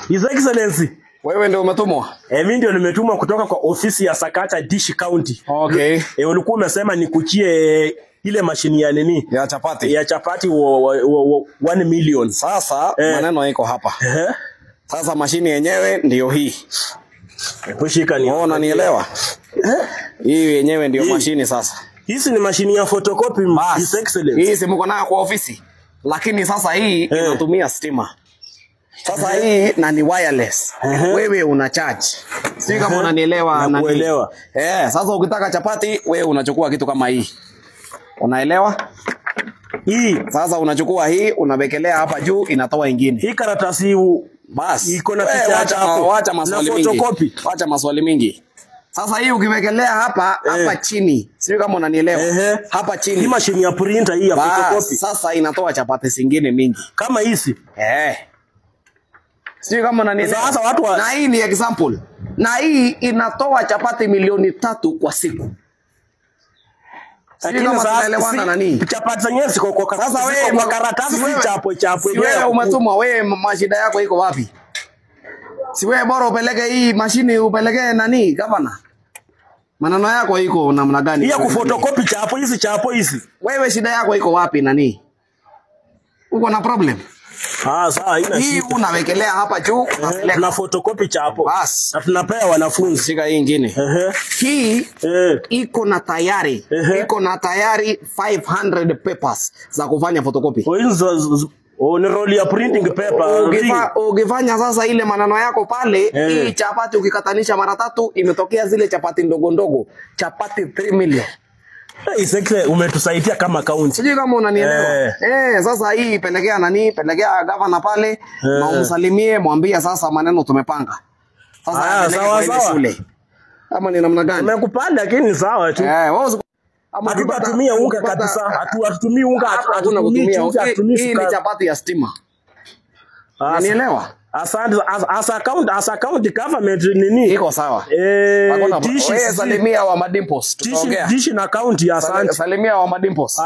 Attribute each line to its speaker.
Speaker 1: His Excellency.
Speaker 2: Wewe ndio umetumwa?
Speaker 1: Mimi ndio nimetumwa kutoka kwa ofisi ya Sakata Dish County.
Speaker 2: Okay.
Speaker 1: Ulikuwa umesema nikuchie ile mashini ya nini?
Speaker 2: Ya chapati.
Speaker 1: Ya chapati wa 1 million.
Speaker 2: Sasa maneno iko hapa. Sasa mashini yenyewe ndio hii.
Speaker 1: Kushika ni.
Speaker 2: Unaona nielewa? Hii yenyewe ndio mashini sasa.
Speaker 1: Hizi ni mashini ya photocopy, His Excellency.
Speaker 2: Hii si mko nayo kwa ofisi. Lakini sasa hii inatumia stima. Sasa hii na ni wireless. Wewe una charge. Sio kama unanielewa.
Speaker 1: Nakuelewa.
Speaker 2: Sasa ukitaka chapati wewe unachukua kitu kama hii. Unaelewa?
Speaker 1: Hii.
Speaker 2: Sasa unachukua hii unawekelea hapa juu inatoa ingine.
Speaker 1: Hii karatasi
Speaker 2: basi
Speaker 1: iko na picha hapo.
Speaker 2: Wacha maswali mingi. Wacha maswali mingi. Sasa hii ukiwekelea hapa hapa chini. Sio kama unanielewa. Hapa chini.
Speaker 1: Hii mashini ya printer hii ya photocopy.
Speaker 2: Sasa inatoa chapati zingine mingi.
Speaker 1: Kama hizi.
Speaker 2: Sio kama unanielewa.
Speaker 1: Sasa watu
Speaker 2: na hii ni example. Na hii inatoa chapati 3,000,000 kwa siku.
Speaker 1: Lakini sasa
Speaker 2: nani?
Speaker 1: Chapati zenyewe ziko kwa
Speaker 2: sasa wewe
Speaker 1: kwa karatasi si chapo chapo.
Speaker 2: Wewe umetumwa, wewe mashida yako iko wapi? Si wewe bora upeleke hii mashini upeleke nani governor? Maneno yako iko namna gani?
Speaker 1: Hii ya kuphotocopy chapo hizi chapo hizi.
Speaker 2: Wewe shida yako iko wapi nani? Uko na problem?
Speaker 1: Sawa ina
Speaker 2: shida. Hii unawekelea hapa juu, unapeleka.
Speaker 1: Tuna photocopy chapo.
Speaker 2: Bas.
Speaker 1: Na tunapea wanafunzi.
Speaker 2: Shika hii nyingine. Hii iko na tayari. Iko na tayari 500 papers za kufanya photocopy.
Speaker 1: Ni roll ya printing paper.
Speaker 2: Ukifanya sasa ile maneno yako pale, hii chapati ukikatanisha mara 3 imetokea zile chapati ndogo ndogo. Chapati 3 million.
Speaker 1: Exactly, umetusaidia kama county.
Speaker 2: Sijui kama unanielewa. Sasa hii pelekea nani? Pelekea governor pale na umsalimie, mwambie sasa maneno tumepanga. Sasa
Speaker 1: sawa sawa.
Speaker 2: Shule. Ama ni namna gani?
Speaker 1: Nimekupanda lakini sawa tu. Hatutatumia unga kabisa. Hatutumii unga, hatutumii chumvi, hatutumii
Speaker 2: sukari. Hii ni chapati ya stima. Unanielewa?
Speaker 1: Asante, as a county government nini?
Speaker 2: Iko sawa. Salimia wa Madimpos.
Speaker 1: Dishi na county, asante.
Speaker 2: Salimia wa Madimpos.